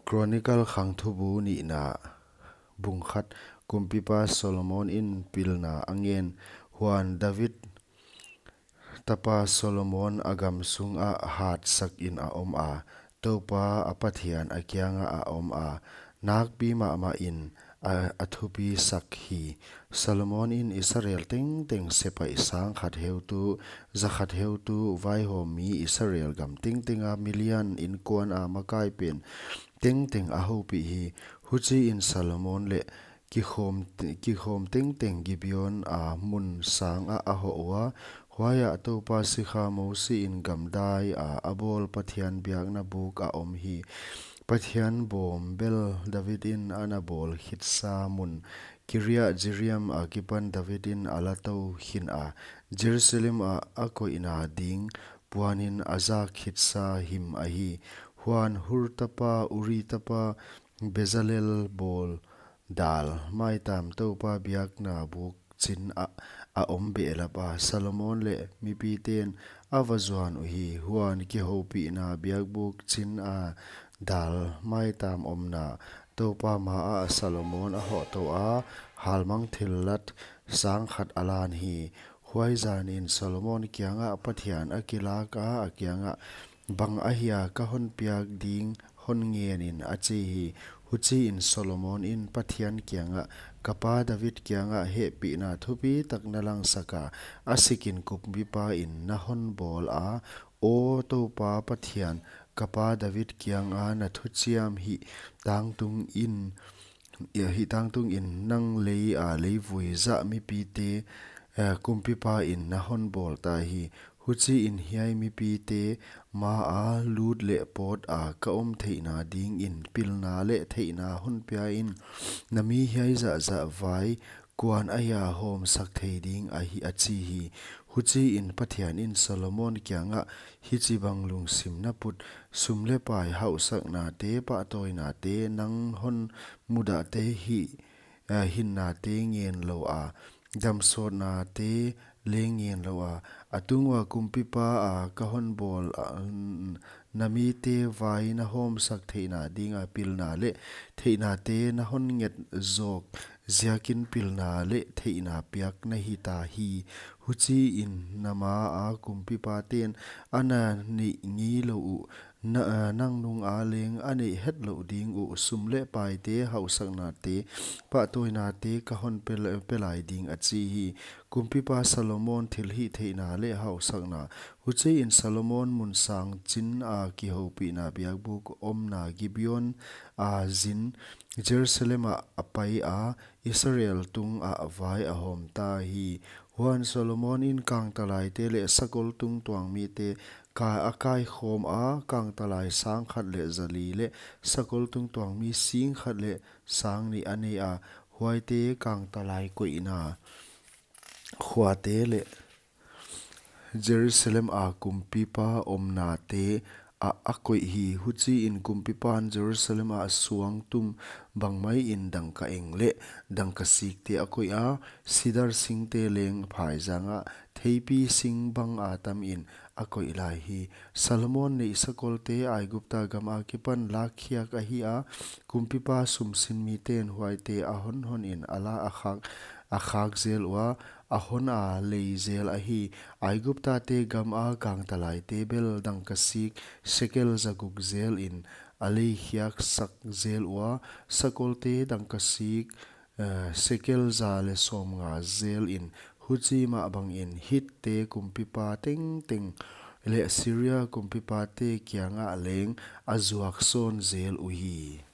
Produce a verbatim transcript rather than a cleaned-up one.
Chronicle khangthubu nihna, bung khat. Kumpipa Solomon in pilna a ngen. Huan David tapa Solomon a gam sungah hatsak in a om a, Toupa a Pathian a kiangah a om a, nakpi mahmah in a, a thupisak hi. Solomon in Israel tengteng sepaih sangkhat heutu, zakhat heutu, vaihawmmi Israel gam tengteng a milian inkuan a makai pen tengteng a houpih hi. Huchiin Solomon leh kikhawm, kikhawm tengteng Gibeon a mun sangah a hoh ua, huaiah Toupa sikha Mosi in gamdai a a bawl Pathian biakna buk a om hi. Pathian bawm bel David in ana bawl khitsa mun Kiriat Jearim akipan David in a la tou khin a, Jerusalem ah a koihna ding puanin a zak khitsa him ahi. Huan Hur tapa, Uri tapa, Bezalel bawl dal maitam Toupa biakna buk chin ah a om behlap a, Solomon leh mipiten a va zuan uhi. Huan kihoupihna biakbuk chin a dal maitam omna Toupa maah Solomon a hoh tou a, halmang thillat sangkhat a lan hi. Huai zanin Solomon kiangah Pathian a kilak a, a kiangah, bang ahia ka hon piak ding hon ngen in, a chi hi. Huchiin Solomon in Pathian kiangah, ka pa David kiangah hehpihna thupitak na langsak a, a sikin kumpipa in na hon bawl a, aw Toupa Pathian, ka pa David kianga na thuchiam hih tangtung in, hih tangtung in nang lei a leivui zah mipite, eh, kumpipa in na hon bawl ta hi. Huchiin hiai mipite maa lut leh pawt a ka om theihna dingin pilna leh theihna hon pia in, na mi hiai zahzah vai kuan ahia hawmsak thei ding ahi, a chi hi. Huchiin Pathian in Solomon kiangah, hichibang lungsim na put, sum leh pai, hauhsaknate, pahtawinate, nang hon mudahte hih, eh, hinnate ngen lou a, damsawtnate leng ngen lou a, a tung ua kumpipa a ka hon bawl a, na mite vai na hawmsak theihna dinga pilna leh theihnate na hon nget zawk ziakin pilna leh theihna piak na hita hi. Huchiin na maa kumpipaten ana neih ngei lou uh, na, eh, nang nunga leng a neih hetlouh ding uh sum leh paite, hauhsaknate, pahtawinate ka hon pe, pe lai ding, a chi hi. Kumpipa Solomon thilhihtheihna leh hauhsakna. Huchiin Solomon mun sang chin a kihoupihna biakbuk omna Gibeon a zin, Jerusalem ah a pai a, Israel tungah vai a hawm ta hi. Huan Solomon in kangtalaite leh sakol tungtuang mite ka, a kaikhawm a, kangtalai sangkhat leh zali leh sakol tungtuang mi singkhat leh sangnih a nei a, huaite kangtalai koihna khuate leh Jerusalem a kumpipa omnate ah a koih hi. Huchiin kumpipan Jerusalem ah suangtum bangmai in dangka eng leh dangka sikte a koih a, sidar singte leng phaizang ah theipi sing banga tam in a koih lai hi. Solomon neih sakolte Aigupta gam akipan lakkhiak ahi a, kumpipa sumsin miten huaite a honhon in a la a khak, a khak zel ua, a hon a lei zel ahi. Aiguptate gama kangtalaite bel dangka sik sekel zaguk zel in a leikhiaksak zel ua, sakolte dangka sik, eh, sekel za leh sawmnga zel in, huchi mah bangin Hitte kumpipa tengteng leh Siria kumpipate kiangah leng a zuak sawn zel uhi.